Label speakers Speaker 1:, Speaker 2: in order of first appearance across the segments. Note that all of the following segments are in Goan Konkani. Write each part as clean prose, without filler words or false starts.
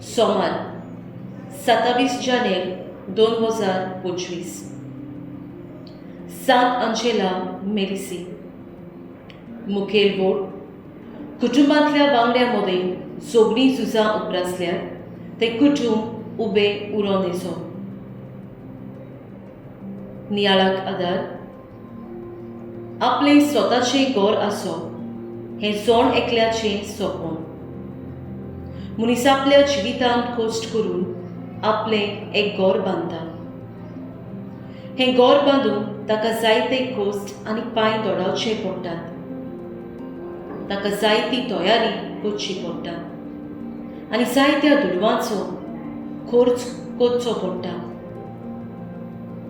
Speaker 1: सोमार, 27 जानेर 2025. सांत आंजेला मेरिसी. मुखेल वोट. कुटुंबांतल्या वांगड्यां मदें झगडीं झुजां उप्रासल्यार तें कुटूंब उबें उरों नेजो. नियाळाक आदार. आपलें स्वताचें घर आसप हें जण एकल्याचें सपन. मनीस आपल्या जिवितांत कश्ट करून आपलें एक घर बांदता. हें घर बांदूंक ताका जायते कश्ट आनी पांय दोडावचे पडटात. ताका जायती तयारी करची पडटा आनी जायत्या दुडवांचो खर्च करचो पडटा.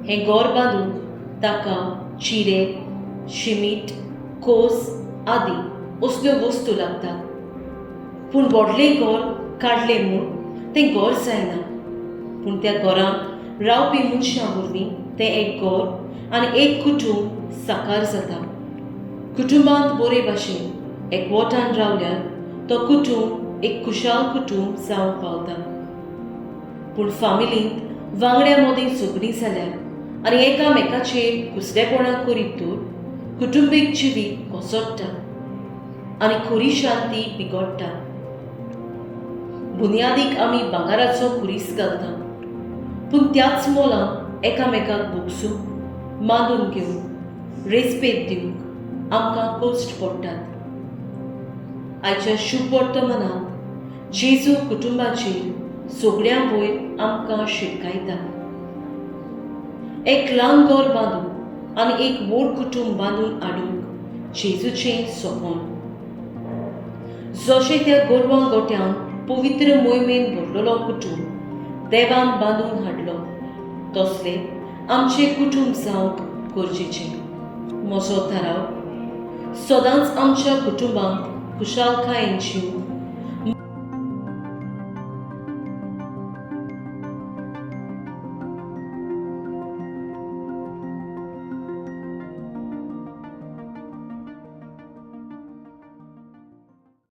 Speaker 1: हें घर बांदूंक ताका चिरे, शिमीट, कोस आदी असल्यो वस्तू लागतात. पूण व्हडलें घर काडलें म्हूण तें घर जायना, पूण त्या घरांत रावपी मनशां वरवीं तें एक घर आनी एक कुटूंब साकार जाता. कुटुंबांत बरे भाशेन एकवटान रावल्यार तो कुटूंब एक खुशाल कुटूंब जावंक पावता. पूण फामिलींत वांगड्यां मदीं झगडीं जाल्यार आनी एकामेकाचेर कुसडेपणां करीत तर कुटुंबीक जिवीत कोसळटा आनी खरी शांती बिगडटा. बुन्यादीक आमी भांगराचो खुरीस घालता, पूण त्याच मोलान एकामेकाक भोगसूंक, मानून घेवंक, रेस्पेद दिवंक आमकां कश्ट पडटात. आयच्या शुभ वर्तमानांत जेजू कुटुंबाचेर सगळ्यां वयर आमकां शिटकायता. एक ल्हान घर बांदूंक आनी एक व्हड कुटूंब बांदून हाडूंक जेजूचें सपन. जशें त्या गोरवां गोट्यांत पवित्र मोहिमेन भरलेलो कुटूंब देवान बांदून हाडलो, तसलें आमचें कुटूंब जावंक गरजेचें. म्हजो थाराव, सदांच आमच्या कुटुंबांत खुशालकायेन जीव